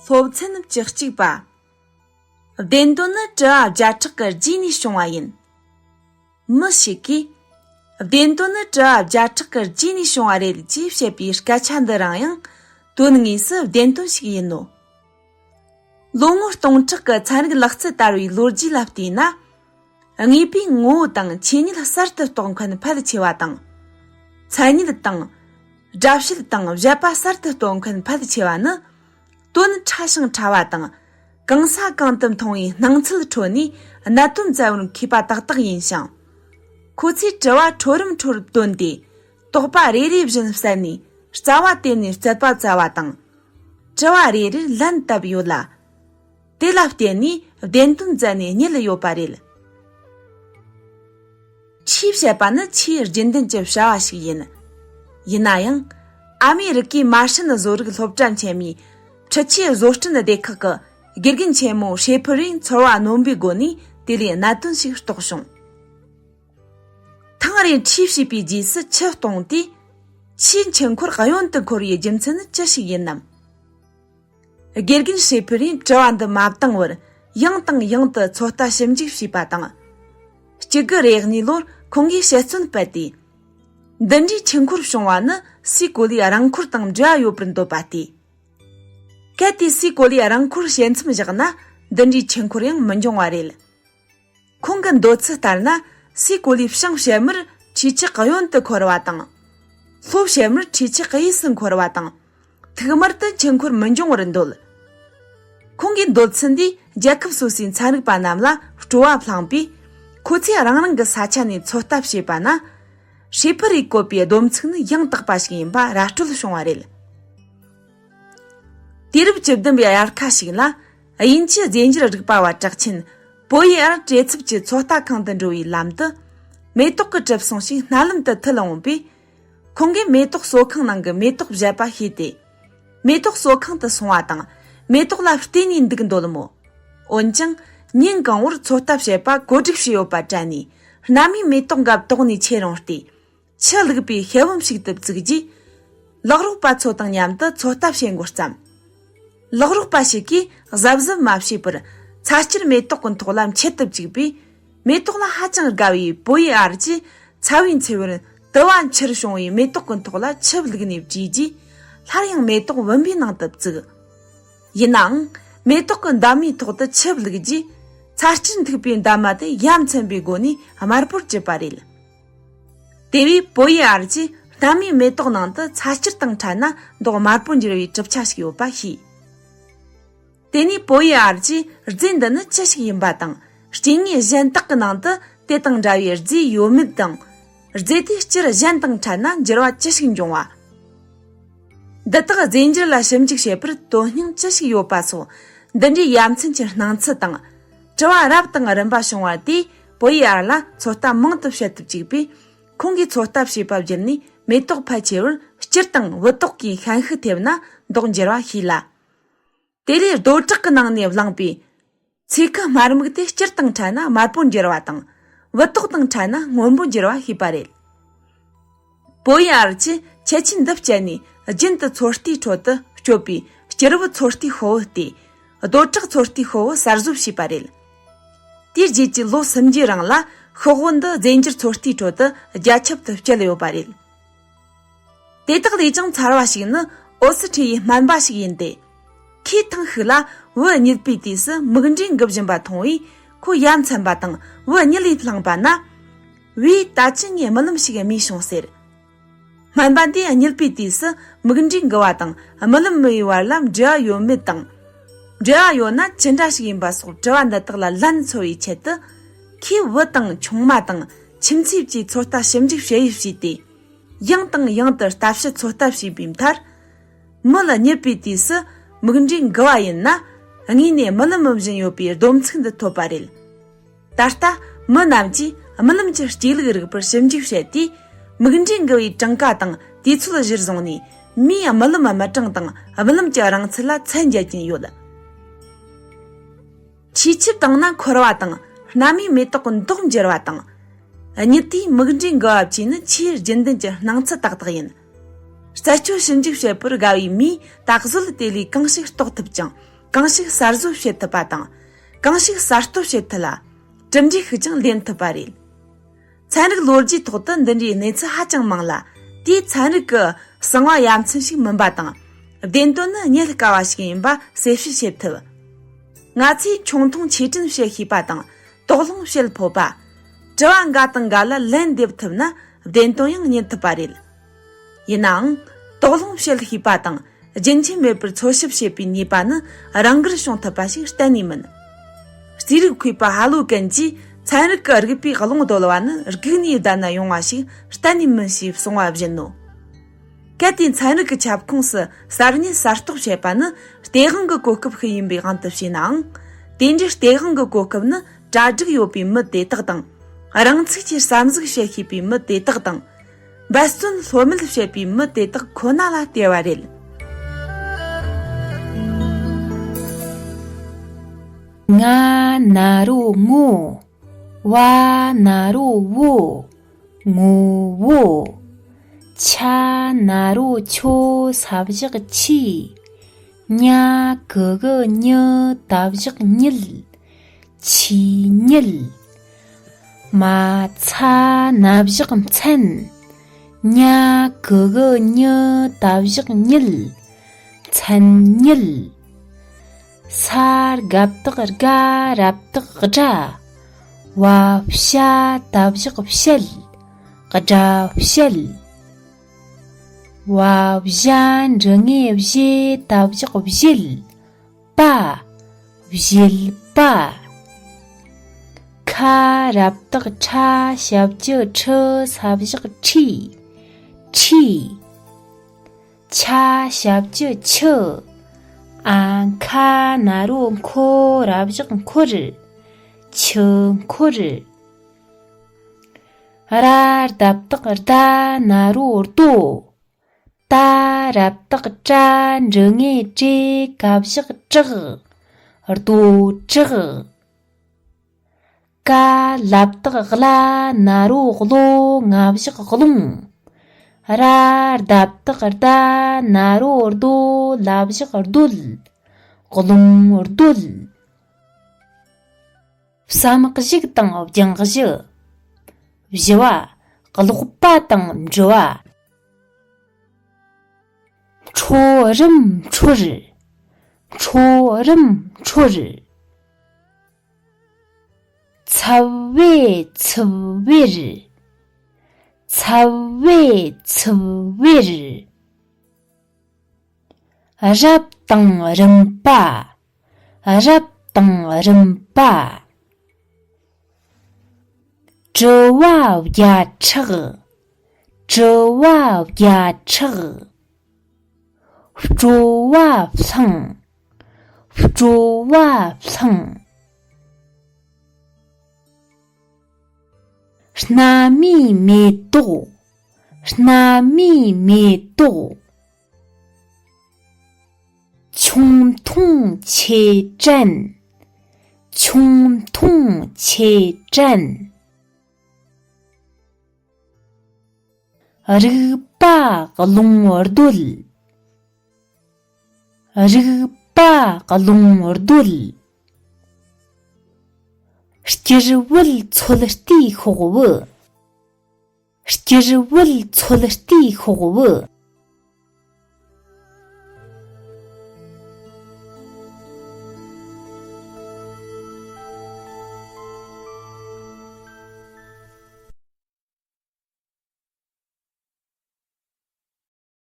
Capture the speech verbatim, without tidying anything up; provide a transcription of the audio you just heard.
སློབ་ཚན་བཅུ་གཅིག་པ། བདེན་དོན་ནི་དྲི་བ་བརྒྱ་ཕྲག་གི་རྗེས་ནས་བྱུང་བ་ཡིན། མི་ཞིག་གིས། བདེན་དོན་ནི་དྲི་བ་བརྒྱ་ཕྲག་གི་རྗེས་ནས་བྱུང་བ་རེད་ཅེས་བཤད་པའི་སྐད་ཆ་འདི་རང་ཡང་དོན་དངོས་སུ་བདེན་དོན་ཞིག་ཡིན་ནོ། ལོ་ངོ་སྟོང་ཕྲག་གི་ཚན་རིག་ལག་རྩལ་དར་བའི་ལོ་རྒྱུས་ལ་བལྟས་ན། དངོས་པོའི་ངོ་བོ་དང་ཆོས་ཉིད་གསར་དུ་རྟོགས་མཁན་ཕལ་ཆེ་བ་དང་། མཚན་ཉིད་དང་། སྒྲ་བཤད་དང་བཞད་པ་གསར་དུ་རྟོགས་མཁན་ཕལ་ཆེ་བ་ནི། དོན་ཕྲ་ཞིང་ཕྲ་བ་དང་། གང་ས་གང་དུ་མཐོང་བའི་སྣང་ཚུལ་ཁྲོད་ནས་གནད་དོན་བཙལ་བར་མཁས་པ་ཏག་ཏག་ཡིན་ཞིང་། ཁོ་ཚོས་དྲི་བ་ཁྲོད་རིམ་ཁྲོད་རུ་བཏོན་ཏེ། དོགས་པ་རེ་རེ་བཞིན་བསལ་ནས་རྩ་བ་དེ་ནས་རྩད་པ་བཙལ་བ་དང་། དྲི་བ་རེ་རེར་ལན་བཏབ་ཡོད་ལ། དེ་ལ་བརྟེན་ནས་བདེན་དོན་བཙལ་ནས་རྙེད་ཡོད་པ་རེད། ཁྲིས་བཤད་པ་ནི་ཆེས་རྒྱུན་ལྡན་གྱི་བྱ་བ་ཞིག་ཡིན། ཡིན་ན་ཡང་། ཨ་མེ་རི་ཀའི་མ་ཧྲིན་བཟོ་རིག་སློབ་གྲྭ་མཆེད་མིས་འཕྲུལ་ཆས་བཟོ་སྐྲུན་སྡེ་ཁག་གི་དགེ་རྒན་ཆེན་མོ་ཧྲེ་ཕུ་རིས་ཚོར་བ་རྣོན་པོའི་སྒོ་ནས་དེ་ལས་གནད་དོན་ཞིག་རྟོགས་བྱུང་། ཐེངས་རེ་ཁྲིས་བྱས་པའི་རྗེས་སུ་ཆུ་བཏུངས་དུས། ཆུའི་འཕྲུལ་འཁོར་གཡོན་དུ་འཁོར་བའི་རྒྱུ་མཚན་ནི་ཅི་ཞིག་ཡིན་ནམ། དགེ་རྒན་ཧྲེ་ཕུ་རིས་དྲི་བ་འདི་མ་བཏང་བར་ཡང་དང་ཡང་དུ་ཚོད་ལྟ་ཞིབ་འཇུག་བྱས་པ་དང་། གཅིག་དགུ་རེ་གཉིས་ལོར་ཁོང་གིས་དཔྱད་རྩོམ་སྤེལ་ཏེ། འདི་འདྲའི་འཕྲུལ་འཁོར་བྱུང་བ་ནི་སའི་གོ་ལའི་རང་འཁོར་དང་འབྲེལ་བ་ཡོད་པར་འདོད་པ་སྟེ། གལ་ཏེ་སའི་གོ་ལའི་རང་འཁོར་ཞལ་མཚམས་བཞག་ན་འདི་འདྲའི་འཕྲུལ་འཁོར་ཡང་མི་འབྱུང་བ་རེད། ཁོང་གི་འདོད་ཚུལ་ལྟར་ན། སའི་གོ་ལའི་བྱང་ཕྱེད་མར་འཕྲུལ་ཆས་གཡོན་དུ་འཁོར་བ་དང་། ལྷོ་ཕྱེད་མར་འཕྲུལ་ཆས་གཡས་སུ་འཁོར་བ་དང་། ཐིག་དམར་དུ་འཕྲུལ་འཁོར་མི་འབྱུང་བར་འདོད། ཁོང་གི་འདོད་ཚུལ་འདིས་རྒྱལ་ཁབ་སོ་སོའི་ཚན་རིག་པ་རྣམས་ལ་སྤྲོ་བ་བསླངས་པས། ཁོ་ཚོས་རང་རང་གི་ས་ཆ་ནས་ཚོད་ལྟ་བྱས་པ་ན། ཧྲེ་ཕུ་རིས་བཀོད་པའི་སྡོམ་ཚིག་ནི་ཡང་དག་པ་ཞིག་ཡིན་པ་ར་སྤྲོད་བྱུང་བ་རེད། དུས་རབས་བཅུ་བདུན་པའི་དབྱར་ཁ་ཞིག་ལ། དབྱིན་ཇིའི་རྫས་འགྱུར་རིག་པ་བ་གྲགས་ཆེན་པོ་ཡེ་ཨར་བྲེལ་འཚུབ་ཀྱིས་ཚོད་ལྟ་ཁང་དུ་འགྲོ་བའི་ལམ་དུ། མེ་ཏོག་གི་གྲིབ་སོང་ཞིག་སྣ་ལམ་དུ་ཐིལ་འོང་པས། ཁོང་གིས་མེ་ཏོག་གསོ་ཁང་ནང་གི་མེ་ཏོག་བཞད་པ་ཤེས་ཏེ། མེ་ཏོག་གསོ་ཁང་དུ་སོང་བ་དང་། མེ་ཏོག་ལ་བལྟས་ནས་འདུག་འདོད་མོད། འོན་ཀྱང་། ཉིན་གང་བོར་ཚོད་ལྟ་བྱེད་པ་གོ་སྒྲིག་བྱས་ཡོད་པ་དྲན་ནས། སྣ་མིན་མེ་ཏོག་འགའ་བཏོག་ནས་ཁྱེར་འོང་སྟེ། ཆུ་བླུགས་པའི་ཤེལ་བུམ་ཞིག་ཏུ་བཙུགས་རྗེས། ལག་རོགས་པ་ཚོ་དང་མཉམ་དུ་ཚོད་ལྟ་བྱེད་འགོ་བརྩམས། ལག་རོགས་པ་ཞིག་གིས་གཟབ་གཟབ་མ་བྱས་པར་ཚ་སྐྱུར་མེ་ཏོག་གི་མཐོག་ལ་མཆེད་དུ་བཅུག་པས། མེ་ཏོག་ལ་ཧ་ཅང་དགའ་བའི་པོ་ཡེ་ཨར་གྱིས་ཚ་བའི་མཚེ་བར་དུ་བ་འཕྱུར་བྱུང་བའི་མེ་ཏོག་གི་མཐོག་ལ་ཆུ་བླུགས་ནས་བཀྲུས་རྗེས། སླར་ཡང་མེ་ཏོག་བུམ་པའི་ནང་དུ་བཙུགས། ཡིན་ནའང་། མེ་ཏོག་གི་འདབ་མའི་ཐོག་ཏུ་ཆུ་བླུགས་རྗེས། ཚ་སྐྱུར་འཐིགས་པའི་འདབ་མ་དེ་ཡ་མཚན་པའི་སྒོ་ནས་དམར་པོར་གྱུར་པ་རེད། དེ་བས་པོ་ཡེ་ཨར་གྱིས་སྣ་མིན་མེ་ཏོག་ནང་དུ་ཚ་སྐྱུར་དང་ཕྲད་ན་མདོག་དམར་པོ་འགྱུར་བའི་གྲུབ་ཆ་ཞིག་ཡོད་པ་ཤེས། དེ་ནས་པོ་ཡེ་ཨར་གྱིས་རྫས་འདི་ནི་ཅི་ཞིག་ཡིན་པ་དང་། སྐྱེ་དངོས་གཞན་དག་གི་ནང་དུ་དེ་དང་འདྲ་བའི་རྫས་ཡོད་མེད་དང་། རྫས་དེ་སྤྱིར་གཞན་དང་ཕྲད་ན་འགྱུར་བ་ཅི་ཞིག་འབྱུང་བ། འདི་དག་རྫས་འགྱུར་ལ་ཞིབ་འཇུག་བྱེད་པར་དོན་སྙིང་ཅི་ཞིག་ཡོད་པ་སོགས། འདི་འདྲའི་ཡ་མཚན་གྱི་སྣང་ཚུལ་དང་། དྲི་བ་རབ་དང་རིམ་པ་བྱུང་བ་དེས་པོ་ཡེ་ཨར་ལ་ཚོད་ལྟ་མང་དུ་བྱེད་དུ་བཅུག་པས། ཁོང་གིས་ཚོད་ལྟ་བྱས་པ་བརྒྱུད་ནས་མེ་ཏོག་ཕལ་ཆེ་བར་སྐྱུར་དང་བུལ་ཏོག་གིས་ཤན་ཤུགས་ཐེབས་ན་མདོག་འགྱུར་བ་ཤེས་ལ། དེ་ལས་རྡོ་བྲག་གི་ནང་ནས་བླངས་པའི་ཚོས་ཁུ་དམར་སྨུག་དེ་སྐྱུར་དང་ཕྲད་ན་དམར་པོ་འགྱུར་བ་དང་། བུལ་ཏོག་དང་ཕྲད་ན་སྔོན་པོ་འགྱུར་བ་ཤེས་པ་རེད། པོ་ཡེ་ཨར་གྱིས་ཁྱད་ཆོས་འདི་སྤྱད་ནས་རྒྱུན་དུ་ཚོད་ལྟའི་ཁྲོད་དུ་སྤྱོད་པའི་སྐྱུར་བུལ་ཚོད་ལྟའི་ཤོག་བུ་སྟེ། རྡོ་བྲག་ཚོད་ལྟའི་ཤོག་བུ་གསར་བཟོ་བྱས་པ་རེད། དེའི་རྗེས་ཀྱི་ལོ་སུམ་ཅུའི་རིང་ལ་ཤོག་བུ་འདི་རྫས་འགྱུར་ཚོད་ལྟའི་ཁྲོད་དུ་རྒྱ་ཁྱབ་ཏུ་སྤྱད་ཡོད་པ་རེད། དེ་དག་ལས་ཀྱང་མཚར་བ་ཞིག་ནི་ཨོ་སི་ཁྲི་ཡའི་སྨན་པ་ཞིག་ཡིན་ཏེ། ཁོས་ཐེངས་ཤིག་ལ་བུ་རྙིད་པའི་དུས་སུ་མིག་འབྲས་འགུལ་བཞིན་པ་མཐོང་བས་ཁོ་ཡ་མཚན་པ་དང་བུ་རྙི་ལས་བླངས་པ་ན། བུས་ད་ཅི་ངས་རྨི་ལམ་ཞིག་རྨིས་བྱུང་ཟེར། སྨན་པ་འདིས་རྙིད་པའི་དུས་སུ་མིག་འབྲས་འགུལ་བ་དང་རྨི་ལམ་རྨི་བའི་བར་ལ་འབྲེལ་བ་ཡོད་མེད་དང་། འབྲེལ་བ་ཡོད་ན་ཅི་འདྲ་ཞིག་ཡིན་པ་སོགས་དྲི་བ་འདི་དག་ལ་ལན་འཚོལ་བའི་ཆེད་དུ། ཁོས་བུ་དང་ཆུང་མ་དང་ཁྱིམ་མཚེས་བཅས་ཚོད་ལྟ་ཞིབ་འཇུག་བྱེད་ཡུལ་བྱས་ཏེ། ཡང་དང་ཡང་དུ་ལྟ་དཔྱད་ཚོད་ལྟ་བྱས་པའི་མཐར། མི་ལ་རྙེད་པའི་དུས་སུ་མིག་འབྲས་འགུལ་བ་ཡིན་ན། དངོས་གནས་རྨི་ལམ་རྨི་བཞིན་ཡོད་པའི་སྡོམ་ཚིག་འདི་ཐོབ་པ་རེད། ད་ལྟ་མི་རྣམས་ཀྱིས་རྨི་ལམ་གྱི་སྐྱེ་ལུགས་རིག་པར་ཞིབ་འཇུག་བྱས་ཏེ། མིག་འབྲས་འགུལ་བའི་གྲངས་ཀ་དང་དུས་ཚོད་གཞིར་བཟུང་ནས་མིའི་རྨི་ལམ་རྨི་གྲངས་དང་རྨི་ལམ་གྱི་རིང་ཚད་ལ་ཚད་འཇལ་གྱིན་ཡོད། འཕྲུལ་ཆས་བཏང་ན་འཁོར་བ་དང་སྣ་མིན་མེ་ཏོག་གི་མདོག་འགྱུར་བ་དང་། རྙིད་དུས་མིག་འབྲས་འགུལ་བ་བཅས་ནི་ཆེས་རྒྱུན་ལྡན་གྱི་སྣང་ཚུལ་ཏག་ཏག་ཡིན། རྩད་གཅོད་ཞིབ་འཇུག་བྱེད་པར་དགའ་བའི་མིས་ད་གཟོད་དེ་ལས་གང་ཞིག་རྟོགས་ཐུབ་ཅིང་ གང་ཞིག་གསར་བཟོ་བྱེད་ཐུབ་པ་དང་། གང་ཞིག་གསར་གཏོད་བྱེད་ཐུབ་ལ། གྲུབ་འབྲས་ཤིག་ཀྱང་ལེན་ཐུབ་པ་རེད། ཚན་རིག་ལོ་རྒྱུས་ཐོག་ཏུ་འདི་འདྲའི་གནས་ཚུལ་ཧ་ཅང་མང་ལ། དེའི་ཚན་རིག་གི་གསང་བ་ཡ་མཚན་ཞིག་མིན་པ་དང་། བདེན་དོན་ནི་རྙེད་དཀའ་བ་ཞིག་ཡིན་པ་གསལ་བཤད་བྱེད་ཐུབ། ང་ཚོས་ཆུང་མཐོང་ཆེ་འབྲིང་བྱེད་ཤེས་པ་དང་། དོགས་སློང་བྱེད་ཕོད་པ། དྲི་བ་འགའ་དང་འགའ་ལ་ལན་འདེབས་ཐུབ་ན། བདེན་དོན་ཡང་རྙེད་ཐུབ་པ་རེད། ཡིན་ནའང་། དོགས་སློང་བྱེད་ཤེས་པ་དང་། རྒྱུན་ཆད་མེད་པར་འཚོལ་ཞིབ་བྱེད་པའི་ནུས་པ་ནི། རང་དགར་བྱུང་ཐུབ་པ་ཞིག་གཏན་ནས་མིན། རྩིས་རིག་མཁས་པ་ཧ་ལོ་ཀན་གྱིས། ཚན་རིག་གི་རིག་པའི་རླུང་རྡོལ་བ་ནི། སྒུག་ནས་བསྡད་ན་ཡོང་བ་ཞིག་གཏན་ནས་མིན་ཞེས་གསུངས་པ་བཞིན་ནོ། གལ་ཏེ་ཚན་རིག་གི་ཁྱབ་ཁོངས་སུ་གསར་རྙེད་གསར་གཏོད་བྱེད་པ་ནི་སྟེས་དབང་གི་གོ་སྐབས་ཤིག་ཡིན་པའི་དབང་དུ་བྱས་ནའང་། དེ་འདྲའི་སྟེས་དབང་གི་གོ་སྐབས་ནི་གྲ་སྒྲིག་ཡོད་པའི་མི་དེ་དག་དང་། རང་ཚུགས་ཀྱིས་བསམ་གཟིགས་བྱེད་ཤེས་པའི་མི་དེ་དག་དང་། འབད་བརྩོན་ལྷོད་མེད་བྱེད་པའི་མི་དེ་དག་ཁོ་ན་ལ་ལྟོས་པ་རེད། ང་ན་རོ་ངོ། བ་ན་རོ་བོ། ངོ་བོ། ཆ་ན་རོ་ཆོ་ས་བཞག་ཆི། ཉ་གི་གུ་ཉི་ད་བཞག་ཉིད། ཆི་ཉིད། མ་ཚ་ན་བཞག་མཚན། ཉ་གི་གུ་ཉི་ད་བཞག་ཉིད། མཚན་ཉིད། ས་རྒ་བཏགས་སྒ་ར་བཏགས་སྒྲ། བ་བྱ་ད་བཞག་བྱད། སྒྲ་བྱད། བ་བཞ་འབྲུ་ལྔའི་བཞེ་ད་བཞག་བཞེད། པ། བཞེད་པ། ཁ་ར་བཏགས་ཁྲ་ཞབས་ཀྱུ་ཁྲི་ས་བཞག་ཁྲིས། ཁྲིས། ཆ་ཞབས་ཀྱུ་ཆུ། ཨ་མཁའ་ན་རོ་མཁོ་ར་བཞག་མཁོར། ཆུ་མཁོར། ར་རྡ་བཏགས་རྡ་ན་རོ་རྡོ། ཏ་ར་བཏགས་ཏྲ་འབྲུ་ལྔའི་ཏྲེ་ག་བཞག་ཏྲག་རྡོ་བྲག་ཀ་ལ་བཏགས་གླ་ན་རོ་གློ་ང་བཞག་གློང་། ར་རྡ་བཏགས་རྡ་ན་རོ་རྡོ་ལ་བཞག་རྡོལ། གློང་རྡོལ། བསམ་གཞིག་དང་སྦྱང་གཞི། བཞི་བ། ཀློག་པ་དང་འབྲི་བ། འཕྲོ་རིམ་འཕྲོར། འཕྲོ་རིམ་འཕྲོར། ཚབ་བེ་ཚུབ་བེར། ཚབ་བེ་ཚུབ་བེར། རབ་དང་རིམ་པ། རབ་དང་རིམ་པ། དྲི་བ་བརྒྱ་ཕྲག་དྲི་བ་བརྒྱ་ཕྲག་སྤྲོ་བ་བསླངས། སྤྲོ་བ་བསླངས། སྣ་མའི་མེ་ཏོག་སྣ་མའི་མེ་ཏོག་ཆུང་མཐོང་ཆེ་དྲན། ཆུང་མཐོང་ཆེ་དྲན། རིག་པ་རླུང་རྡོལ། རིག་པ་རླུང་རྡོལ། སྐྱུར་བུལ་ཚོད་ལྟའི་ཤོག་བུ། སྐྱུར་བུལ་ཚོད་ལྟའི་ཤོག་བུ།